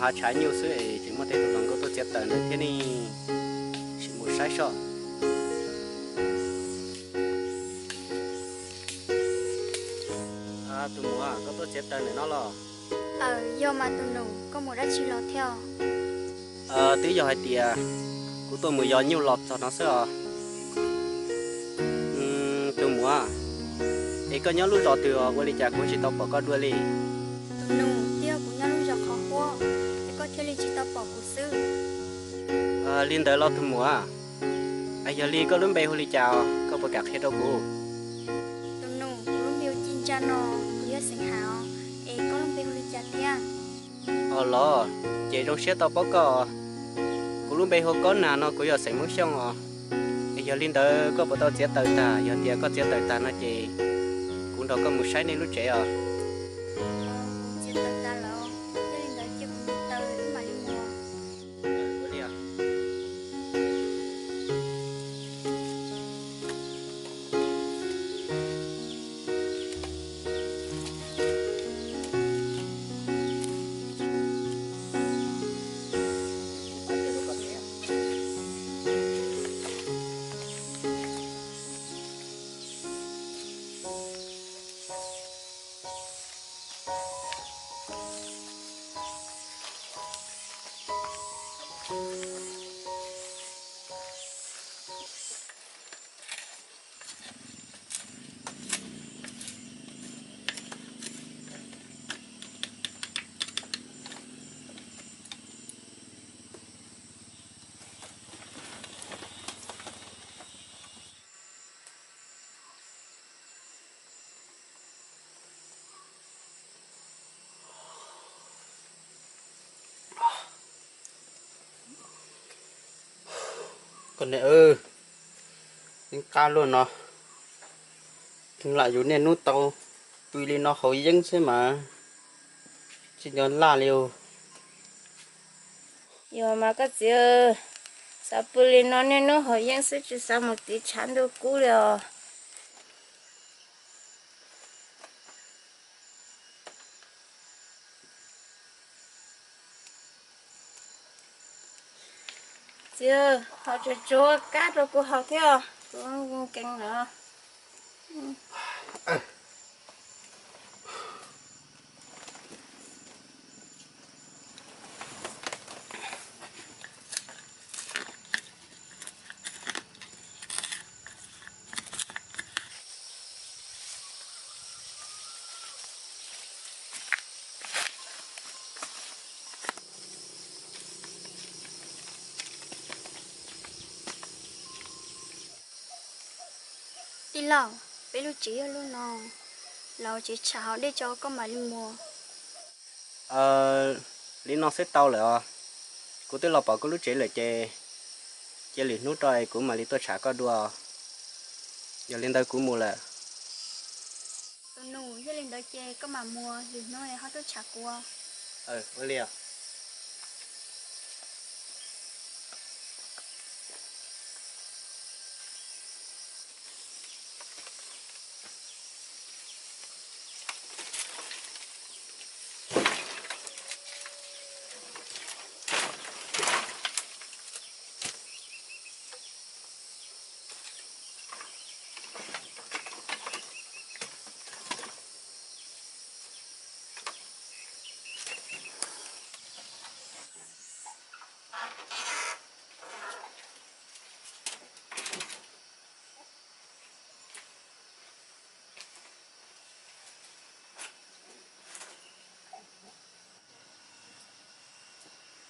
Hav tshav nyuj xwb es tseem muaj tej tus hluas nkauj tuaj txiav taws ntawd thiab ne. Sim mus saib soj. Tus muam, koj tuaj txiav taws ntawm no los? Aw, yog mas tus nus, koj mus dab tsi los thiab? Twb yog hais tias kuv tuaj mus yos nyuj los txog no xwb os. Tus muam, es koj nyob lub zos twg os, ua li cas kuv tsis tau pom koj dua li? Tus nus, twb yog kuv nyob lub zos qhov huab, es koj thiaj li tsis tau pom kuv xwb. Li ntawd los tus muam, yog li koj lub npe hu li cas os, koj puas kam qhia rau kuv? Tus nus, kuv lub npe hu Ci Ntsa no, kuv yog xeem Hav os, es koj lub npe hu li cas thiab? Os los, ces zoo siab tau paub koj. Kuv lub npe hu Kob Nag no, kuv yog xeem Hmoob Xyooj os. Es yog li ntawd koj puas tau txiav taws tag? Yog tias koj txiav taws tag no ces kuv nrog koj mus saib nej lub tsev os. Kuv txiav taws tag lawm, yog li ntawd cia kuv mus taws wb mam li mus. Koj niam, yeej qab luaj no, lam yus niaj hnub tau pw li no haus yeeb xwb mas tsis nco laj li os. Yog mas koj txiv, xav pw li no niaj hnub haus yeeb xwb tsis xav mus tiv tshav ntuj kub li os. Txiv, haus tsuag tsuag kab rau kuv haus thiab, kuv nkees lawm. Tij laug, peb lub tsev yog lub no, los tsev tshav haus dej tso koj mam li mus. Li no xwb tau lawm os. Kuv twb los pom koj lub tsev lawm ces cia lwm hnub rau es kuv mam li tuaj tshav koj dua. Yog li ntawd kuv mus lawm. Tus nus, yog li ntawd ces koj mam mus, lwm hnub ho tuaj tshav kuv. Ua li os.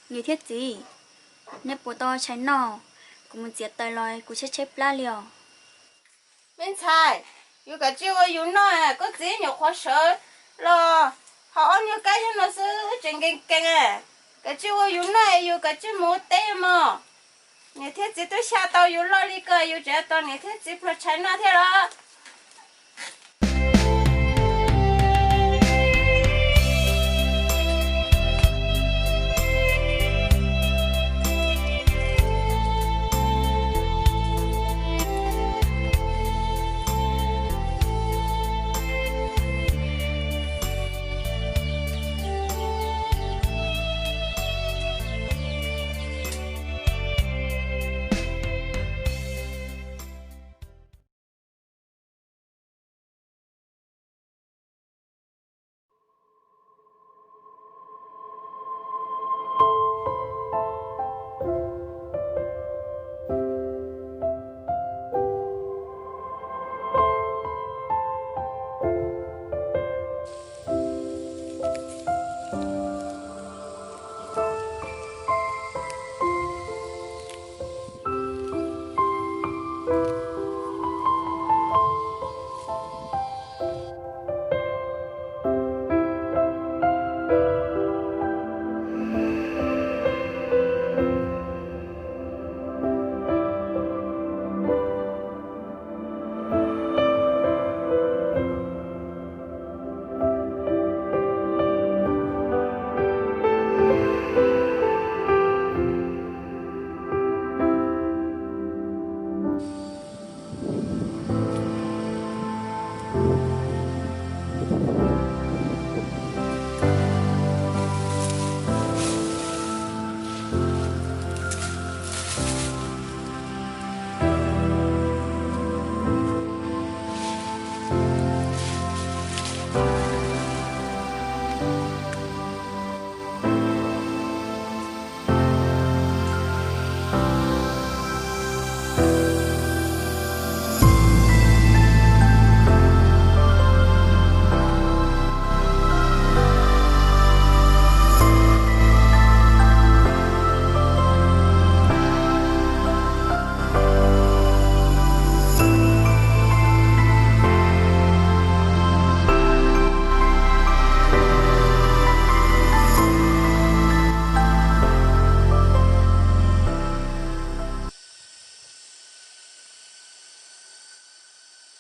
Niam thiab txiv, neb puas tau tshais noj? Kuv mus txiav taws los kuv tshaib tshaib plab li os. Me ntxhais, yus kav tsij ua yus noj, koj txiv nyuam qhuav sawv los haus ob nyuag kab nyob no xwb tseem nkees nkees. Kav tsij ua yus noj es yus kav tsij mus ua teb mog. Niam thiab txiv twb xya tau yus loj li ko, yus tseem tos niam thiab txiv pluag tshais noj thiab los?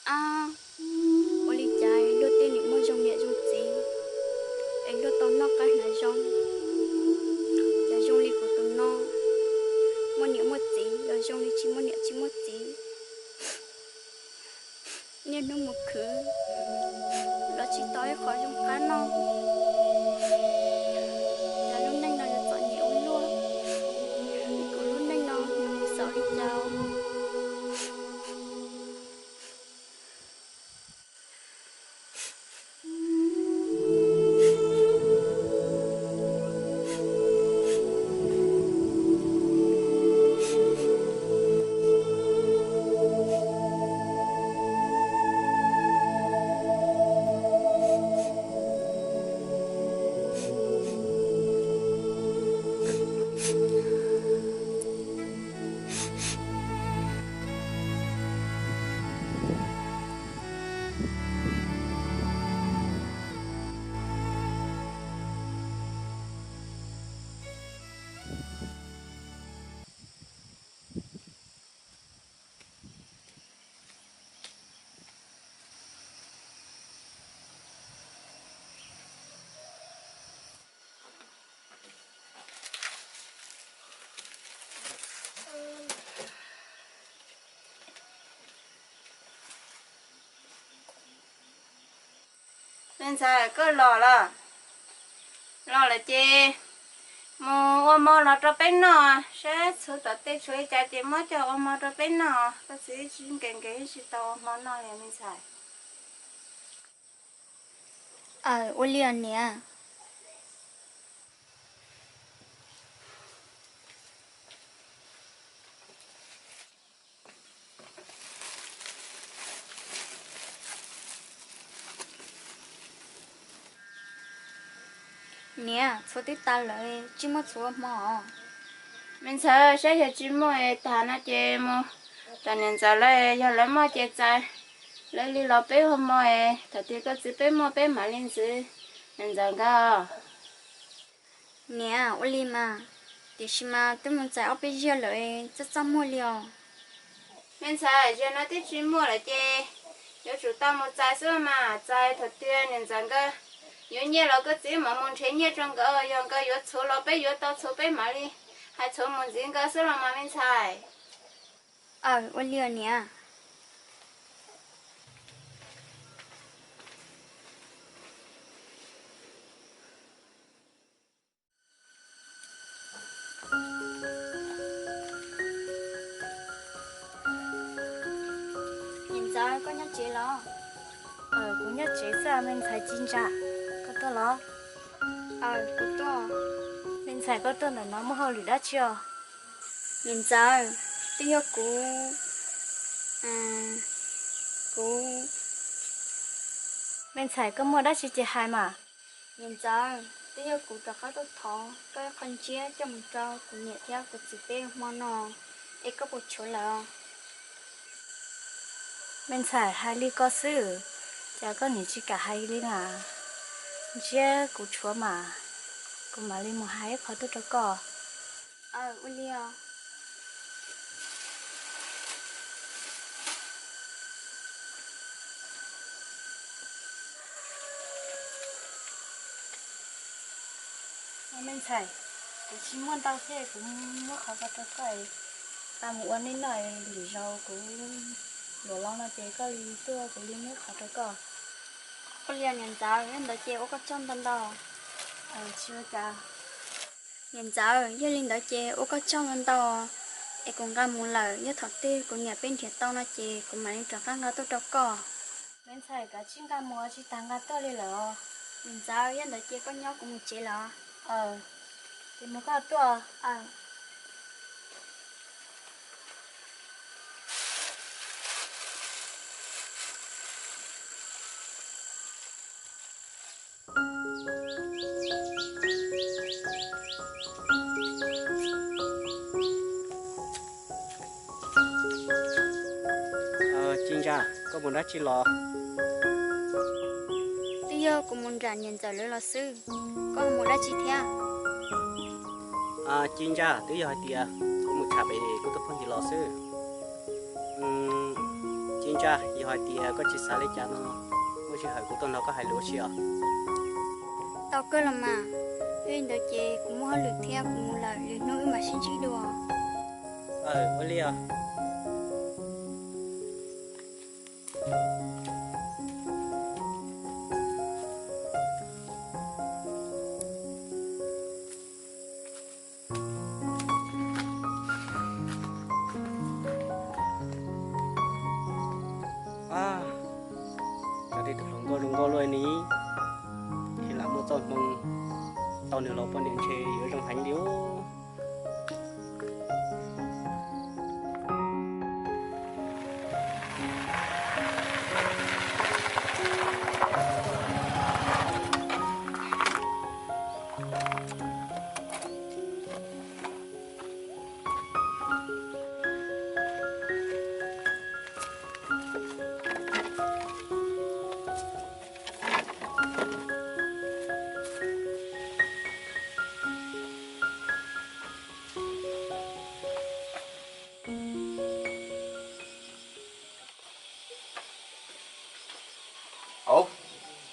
Ab, ua li cas luag tej niam muaj zoo niam zoo txiv, es luag tau noj qab hnav zoo, cas zoo li kuv tus no, muaj niam muaj txiv los zoo li tsis muaj niam tsis muaj txiv. Niaj hnub mus khwv los tsis tau ib qho zoo qab noj. Cas lub neej no yuav txom nyem ua luaj, kuv lub neej no yuav mus xaus li cas? Me ntxhais, koj los lawm? Los lawm ces mus ua hmo los rau peb noj, saib txhuv tom tej tshuav li cas ces muab coj ua hmo rau peb noj. Koj txiv tsis nkees nkees tsis tau ua hmo noj li me ntxhais. Aw, ua li os niam. Niam, txhuv twb tas lawm, tsis muaj txhuv ua hmo os. Me ntxhais, saib yog tsis muaj es tas no ces mus tom niam ntxawm lawv, yog lawv muaj ces txais lawv li los peb ua hmo es thaum twg koj txiv peb muaj peb mam li ntxiv niam ntxawm nkawd. Niam, ua li mas, tiam sis mas twb mus txais ob peb zaug lawm, txaj txaj muag li os. Me ntxhais, zaum no twb tsis muaj lawm ces yuav tsum tau mus txais xwb mas, txais thaum twg niam ntxawm nkawd yuav nyiaj los koj txiv mam mus nrhiav nyiaj rau nkawd, yog nkawd yuav txhuv los peb yuav tau txhuv peb mam li hais txhuv mus ntxiv nkawd xwb los mas me ntxhais. Aw, ua li os niam. Niam ntxawm, koj nyob tsev los? Aw, kuv nyob tsev xwb me ntxhais Ci Ntsa. Koj tuaj los? Aw, kuv tuaj. Me ntxhais, koj tuaj ntawm no muaj hauj lwm dab tsi os? Niam ntxawm, twb yog kuv, kuv. Me ntxhais, koj muaj dab tsi ces hais mas. Niam ntxawm, twb yog kuv rov qab tuaj thov koj ib qho ntsiab coj mus rau kuv niam thiab kuv txiv peb hmo no, es koj puas tshuav lawm? Me ntxhais, hais li ko xwb, cas koj nim tsis kam hais li na? Ntsiab kuv tshuav mas, kuv mam li mus hais ib qho tuaj rau koj. Ua li os. Me ntxhais, kuv tsis muaj ntau thiab, kuv muab qhov ko rau koj, tau mus ua nej noj, lwm zaus kuv luam los no ces koj li tuaj kuv li muab qhov rau koj. Ua li niam ntxawm, yog li ntawd ces ua koj tsaug ntau ntau. Niam ntxawm, yog li ntawd ces ua koj tsaug ntau ntau, es kuv nqa mus lawm, yog thaum twg kuv niam peb nrhiav tau no ces kuv mam li rov qab nqa tuaj rau koj. Me ntxhais, koj tsis nqa mus tsis tas nqa tuaj li lawm os. Niam ntxawm, yog li ntawd ces koj nyob, kuv mus tsev lawm. Ces mus koj tuaj. Ci Ntsa, koj mus dab tsi los? Twb yog kuv mus nram niam ntxawm lawv los xwb, koj mus dab tsi thiab? Ci Ntsa, twb yog hais tias kuv mus tsham pem kuv tus phooj ywg los xwb. Ci Ntsa, yog hais tias koj tsis xav li cas no, muaj sij hawm kuv tuaj nrog koj hais lus ua si os. Tau kawg los mas, yog li ntawd ces kuv muaj hauj lwm thiab, kuv mus lawm, lwm hnub wb mam sib ntsib dua. Ua li os. Cov tej tus hluas nkauj zoo nkauj luaj ni, ces lam muaj txoj hmoo tau nws los poj niam ntshe yuav zoo heev li os.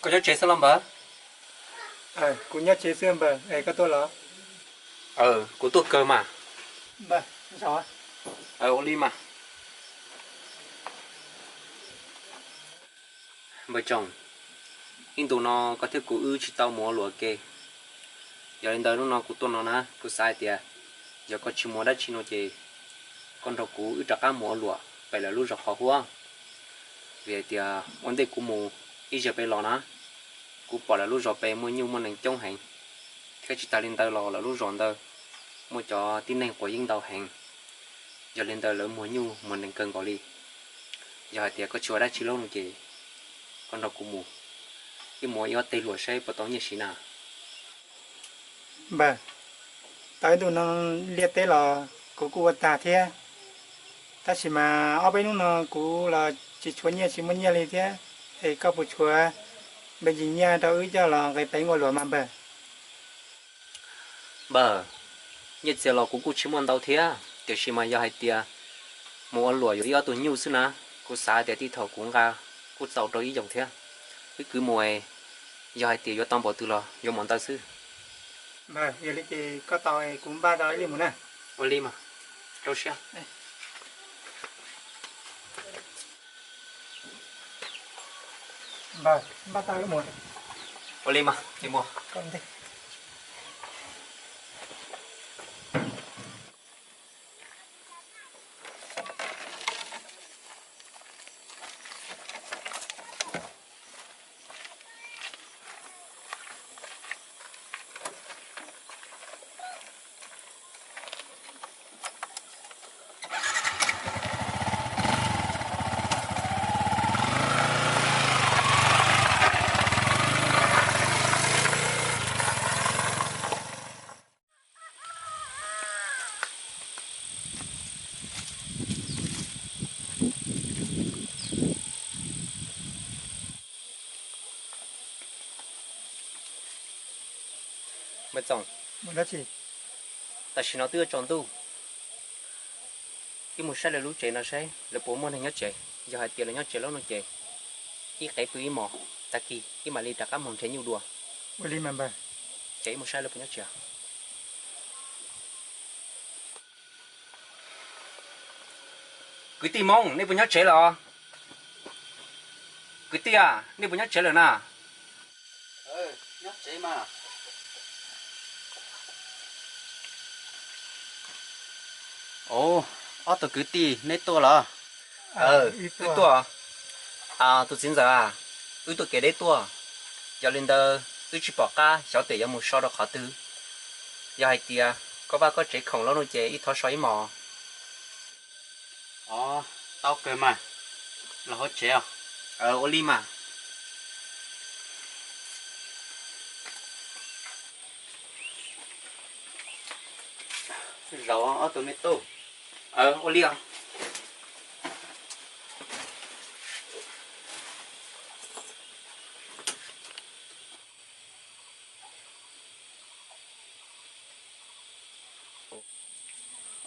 Koj nyob tsev xwb los npawg? Kuv nyob tsev xwb npawg, es koj tuaj los? Kuv tuaj kawg mas. Ua li mas. Npawg Tsoom, ib ntus no koj thiab kuv wb tsis tau mus ua luam ua ke. Yog li ntawd hnub no kuv tuaj no na, kuv xav hais tias yog koj tsis mus ua dab tsi no ces koj nrog kuv wb rov qab mus ua luam pem lawv lub zos qhov huab. Vim hais tias ua ntej kuv mus ib zaug pem los na, kuv pom lawv lub zos pem muaj nyuj muaj nees coob heev, thiab tsis tas li ntawd los lawv lub zos ntawd muaj cov tib neeg quav yeeb ntau heev. Yog li ntawd lawv muag nyuj muag nees kawg nkaus li. Yog hais tias koj tsis ua dab tsi lawm no ces koj nrog kuv mus, wb mus ua ib ob teg luam saib puas tau nyiaj siv na. Npawg, tau ib ntus no liaj teb los kuv kuj ua tag thiab, tab sis mas ob peb hnub no kuv los tsis tshuav nyiaj tsis muaj nyiaj li thiab, es koj puas tshuav npe ntsis nyiaj rau wb coj los nqis pem ua luam mas npawg? Npawg, nyiaj txiag los kuv kuj tsis muaj ntau thiab, tiam sis mas yog hais tias mus ua luam yuav ib ob tug nyuj xwb na, kuv xav tias tib thaum kuv nqa kuj txaus rau ib yoos thiab. Wb kwv mus, yog hais tias yuav tau npaum twg los yuav npaum ntawd xwb. Npawg, yog li ces koj tau kuv npaj tau ib li mus na. Ua li mas, rau siab. Npawg, npaj tau wb mus. Ua li mas, mus. Npawg Txoos, tam sim no twb yuav tsaus ntuj, wb mus saib lawv lub tsev no saib lawv puas muaj neeg nyob tsev. Yog hais tias lawv nyob tsev lawm no ces ib qev pw ib hmos, tag kis wb mam li rov qab mus nrhiav nyuj dua. Ces wb mus saib lawv puas nyob tsev. Kwv tij Hmoob, nej puas nyob tsev los? Kwv tij a, nej puas nyob tsev lawm na? Ob tug kwv tij neb tuaj los? Wb tuaj. Tus txiv ntxawm a, wb tuaj kev deb tuaj, yog li ntawd wb tsis pom qab xyov tes yuav mus so rau qhov twg. Yog hais tias koj vaj koj tsev khoom lawm no ces wb thov so ib hmos. Tau kawg mas, los hauv tsev os. Ua li mas. Zaum ob tug me tub. Ua li os.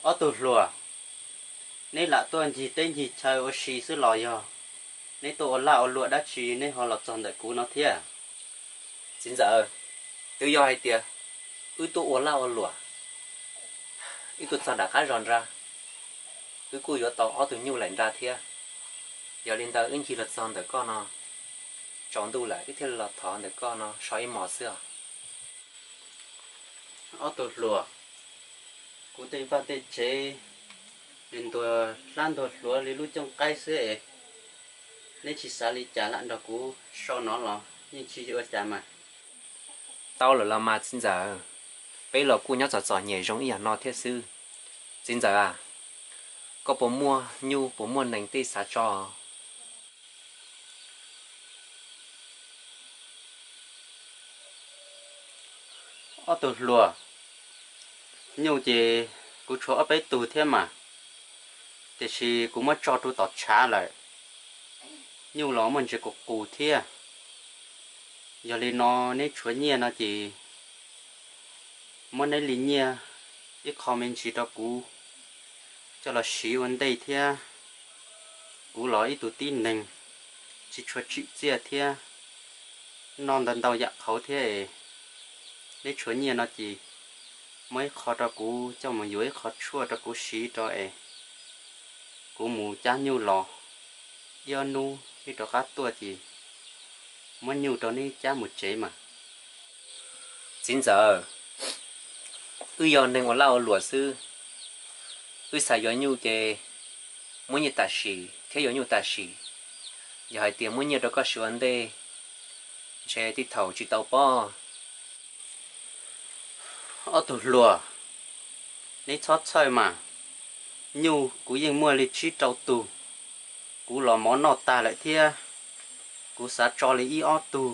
Ob tug hluas, neb lam tuaj ncig teb ncig chaw ua si xwb los yog neb tuaj ua laj ua luam dab tsi neb ho los txog ntawm kuv no thiab? Txiv ntxawm, twb yog hais tias wb tuaj ua laj ua luam, wb tuaj txog nram qab zos nra, wb kuj yuav tau ob tug nyuj laim nra thiab. Yog li ntawd wb ncig los txog ntawm koj no, tsaus ntuj lawm wb thiaj li los thov ntawm koj no so ib hmos xwb os. Ob tug hluas, kuv tej vaj tej tsev li ntuag hlab ntuag hluav li lub cooj qaib xwb es, neb tsis xav li cas lam nrog kuv so no los yeej tsis ua cas mas. Tau lawm los mas txiv ntxawm, peb los kuj nyob txom txom nyem zoo ib yam no thiab xwb. Txiv ntxawm a, koj puas muaj nyuj puas muaj nees tej xav tso? Ob tug hluas, nyuj ces kuv tshuav ob peb tug thiab mas, tiam sis kuv muab tso rau tom tshav lawm. Nyuj los muaj ntsis qus qus thiab. Yog li no neb tshuav nyiaj no ces muab neb li nyiaj ib qho me ntsis rau kuv coj los siv ua ntej thiab. Kuv los ib tug tib neeg tsis tshua tsim txiaj thiab, noj ntau ntau yam qhauv thiab es, neb tshuav nyiaj no ces muab ib qho rau kuv coj mus yuav ib qho tshuaj rau kuv siv rau es kuv mus cab nyuj los, ib ob hnub neb rov qab tuaj ces muab nyuj rau neb cab mus tsev mas. Txiv ntxawm, wb yog neeg ua laj ua luam xwb, wb xav yuav nyuj ces muab nyiaj tam sim thiab yuav nyuj tam sim. Yog hais tias muab nyiaj rau koj siv ua ntej, ntshe tej thaum tsis tau pob. Ob tug hluas, neb txhob txhawj mas, nyuj kuv yeej muaj li tsib rau tug, kuv los mov noj tag lawm thiab, kuv xav tso li ib ob tug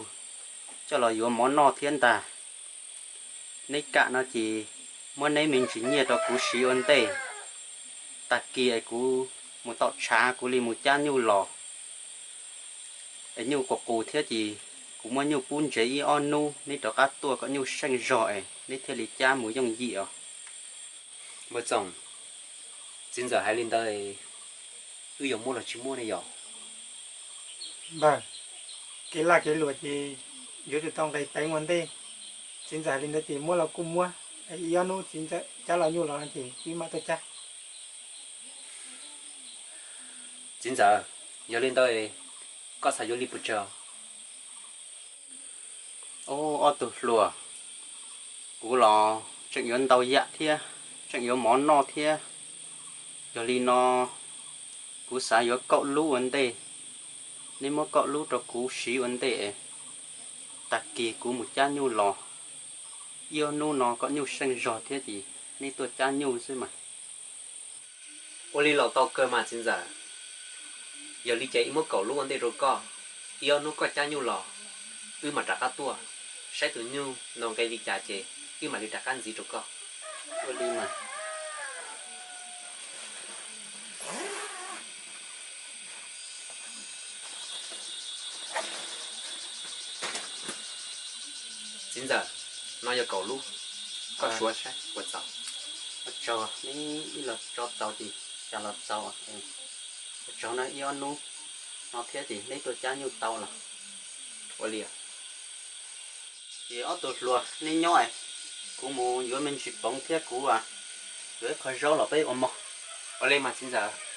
coj los yuav mov noj thiab ntag. Neb kam no ces muab neb me ntsis nyiaj rau kuv siv ua ntej, tag kis es kuv mus tom tshav kuv li mus cab nyuj los. Es nyuj qus qus thiab ces kuv muab nyuj pub ntsev ib ob hnub neb rov qab tuaj kom nyuj seej zog es neb thiaj li cab mus yooj yim os. Npawg Txoos, txiv ntxawm hais li ntawd, wb yuav muab los tsis muab ne yom? Npawg, kev laj kev luam ces yuav tsum tau nqis peev ua ntej. Txiv ntxawm hais li ntawd ces muab los kuj muab, ib ob hnub txiv ntxawm cab los nyuj los no ces wb mam tuaj cab. Txiv ntxawm, yog li ntawd, koj xav yuav li puas tsawg? Ob tug hluas, kuv los tseem yuav ntau yam thiab, tseem yuav mov noj thiab. Yog li no, kuv xav yuav kaum lub ua ntej. Neb muab kaum lub rau kuv siv ua ntej es, tag kis kuv mus cab nyuj los, ib ob hnub no kom nyuj seej zog thiab ces neb tuaj cab nyuj xwb mas. Ua li los tau kawg mas txiv ntxawm. Yog li ces wb muab kaum lub ua ntej rau koj, ib ob hnub koj cab nyuj los, wb mam rov qab tuaj saib tus nyuj no nqe li cas ces wb mam li rov qab ntxiv rau koj. Ua li mas. Txiv ntxawm, no yog kaum lub. Koj suav saib puas txaus. Ua tsaug, neb ib los tso txaus ces cas los txaus. Ua tsaug na, ib ob hnub no thiab ces neb tuaj cab nyuj tau los. Ua li, ces ob tug hluas neb nyob, kuv mus yuav me ntsis poov thiab kuv yuav ib qho zaub los peb ua mov. Ua li mas txiv ntxawm.